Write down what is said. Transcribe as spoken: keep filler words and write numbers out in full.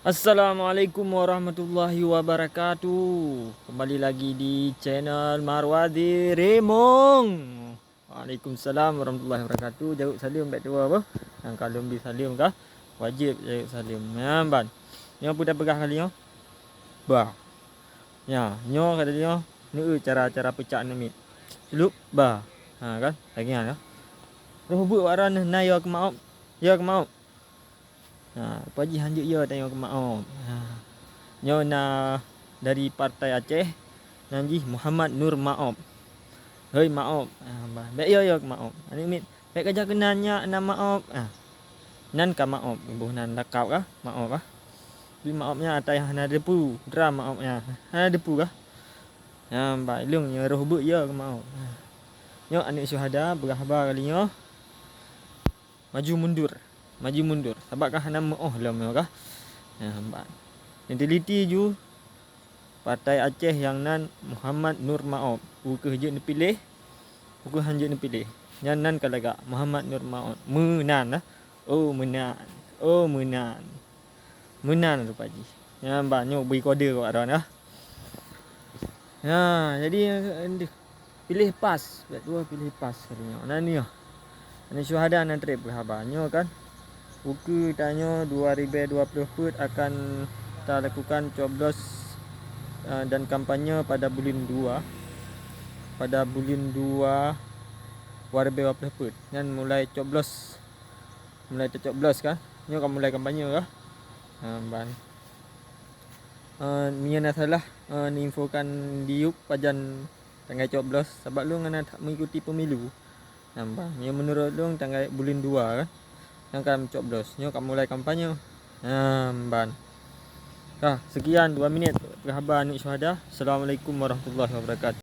Assalamualaikum warahmatullahi wabarakatuh. Kembali lagi di channel Marwazi Rimong. Waalaikumsalam warahmatullahi wabarakatuh. Jaweueb saleuem bèk tuwo beuh. Nyang ka lôn bi saleuem kah, wajéb jaweueb saleuem. Nyan ban. Nyoe peue tapeugah kali nyoe? Ba. Nya, nyoe kali nyoe neueu cara-cara peucak aneuk miet. Ceulup ba. Ha kan? Lagèe nyan ka. Roh beuet wak droeneuh na yo keu maop. Yo keu maop. Ha, Pak Haji hanjeuet yo tanyoe keu maop. Ha. Nyoe na dari Partai Aceh, nan jih Muhammad Nur Maop. Hei maop. Ha, bah, bèk yo yo keu maop. Aneuk miet, bèk ka jak keunan nyak na maop. Ha. Nan ka maop, boh nan lakab kah? Maop kah? Tapi maop nyan ata nyang hana deupeu, dram maop nyan. Hana deupeu kah? Nyan bah, ilong nyoe roh beuet yo keu maop. Ha. Nyoe aneuk syuhada peugah haba kali nyoe. Maju mundur, maju mundur. Sabab ka hana meu'oh lom nyoe kah. Nyan ban. Nyang teliti ju Partai Aceh nyang nan Muhammad Nur Maop. Peu kheueh jeuet neupiléh, peu kheueh han jeuet neupiléh. Nyan nan ka lagak Muhammad Nur Maop. Meunan lah. Oh meunan. Oh meunan. Meunan rupa jih. Nyan ban nyoe bri kode keu awak droeneuh. Ha, jadi, eh, piléh pas, bèk tuwo piléh pas kali nyoe. Nah, nyoe. Aneuk syuhada nan trép keu haba nyoe kan. Ukeue tanyoe dua ribèe dua ploh peuet akan talakukan coblos, eh, dan kampanye pada buleuen dua. Pada buleuen dua dua ribèe dua ploh peuet. Nyan mulai coblos. Mulai tacoblos kan. Nyoe ka mulai kampanye kah. Ha, ban. Eh, meunyoe na salah, eh, neuinfokan di yup pajan tanggai coblos, sabab lôn hana that meuikuti pemilu. Nyan ban. Nyoe meunurot lôn tanggai buleuen dua kan. Nyang ka coblos. Nyoe ka mulai kampanye. Nyan ban. Ka, sekian dua minit haba aneuk syuhada. Assalamualaikum warahmatullahi wabarakatuh.